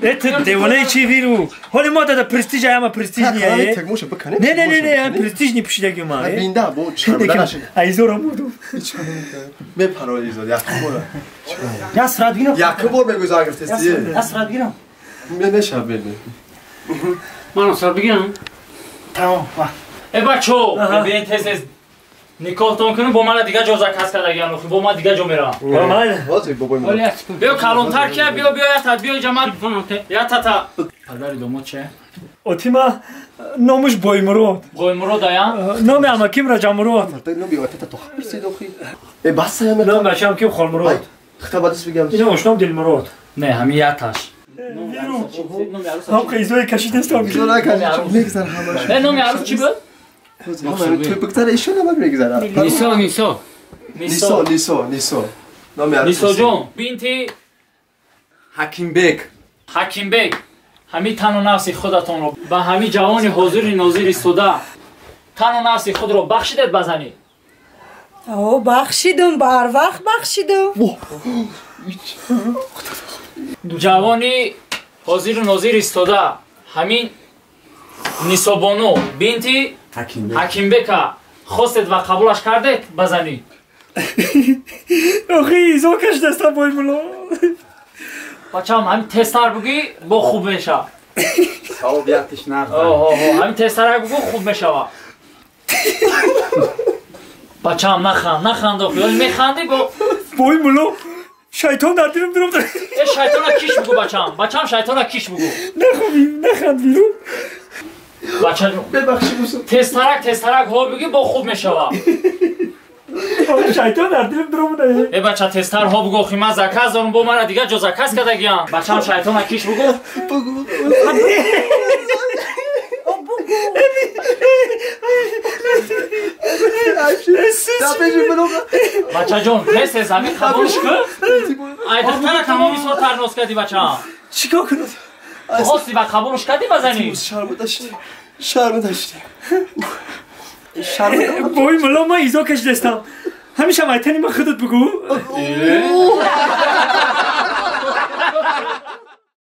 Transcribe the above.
Это девонаи чи виру? Ҳоли мо дада престиж ама престиж не. Не не не не, престиж не пушидаги ма. Бинда бо шарманда нашид. Айзора мурду. Мепаро изор, як бор. Я сурат гирам. Як бор мегӯй зан гирифтести. Я сурат гирам. Мешав бини. Ман сурат бигирам. Тамом, ва. Э бачо, бин тез тез никоҳтон кунем, бо мана дига ҷо заказ кардагиам, бо ман дига ҷо меравам. Биё калонтар кия, биё биё ята, биё ҷамат, ятата. Падари домод че? Отима номуш Боймурод. Боймурод ая? Номи амаким Раҷамурод. Э бас Номи бачаам ким Холмурод. Ино ошном Дилмурод. Не, ҳами яташ. Ҳам қизои кашидастам. Не, номи арӯс чӣ буд? Нисо, Нисо. Нисо, Нисо, Нисо. Нисоҷон, бинти Ҳакимбек. Ҳакимбек, ҳами тану нафси худатонро ба ҳами ҷавони ҳозири нозир истода тану нафси худро бахшидед ба занӣ? О, бахшидум, барвақт бахшидум. Ҷавони ҳозиру нозир истода ҳамин Нисобону бинти Ҳакимбека хостед ва қабулаш кардед ба занӣ? Охи изо кашидастам Боймулло. Бачаам, ҳамин тезтар бугӯӣ бо хуб мешавад. Савоб яктиш нағз. Ҳамин тезтарак бугӯ хуб мешавад. Бачаам, наханд, наханд охи. Ёли механдӣ бо Боймулло, шайтон дар дилам дурум. Э шайтона киш бугӯ бачаам. Бачаам шайтона киш бугӯ. Нахоби, наханд виру. Бачаҷон, тезтарак, тезтарак ҳо бугӯ бо хуб мешавад. Шайтон дар дилам дурум. Э бача, тезтар ҳо бугӯ, охи ман заказ дорам, бо мара дига ҷо заказ кардагиам. Бачаам шайтона киш бугӯ. Бачаҷон, тез тез ҳамин қабулш кун. Ай духтара тамоми сол тарноз кардӣ бачаам. Чикор кунам? Хости ва қабулш кардӣ ба занӣ? Шарманда шудем. Боймулло, ман изо кашидастам. Ҳамеша майтани ман худат бугӯ.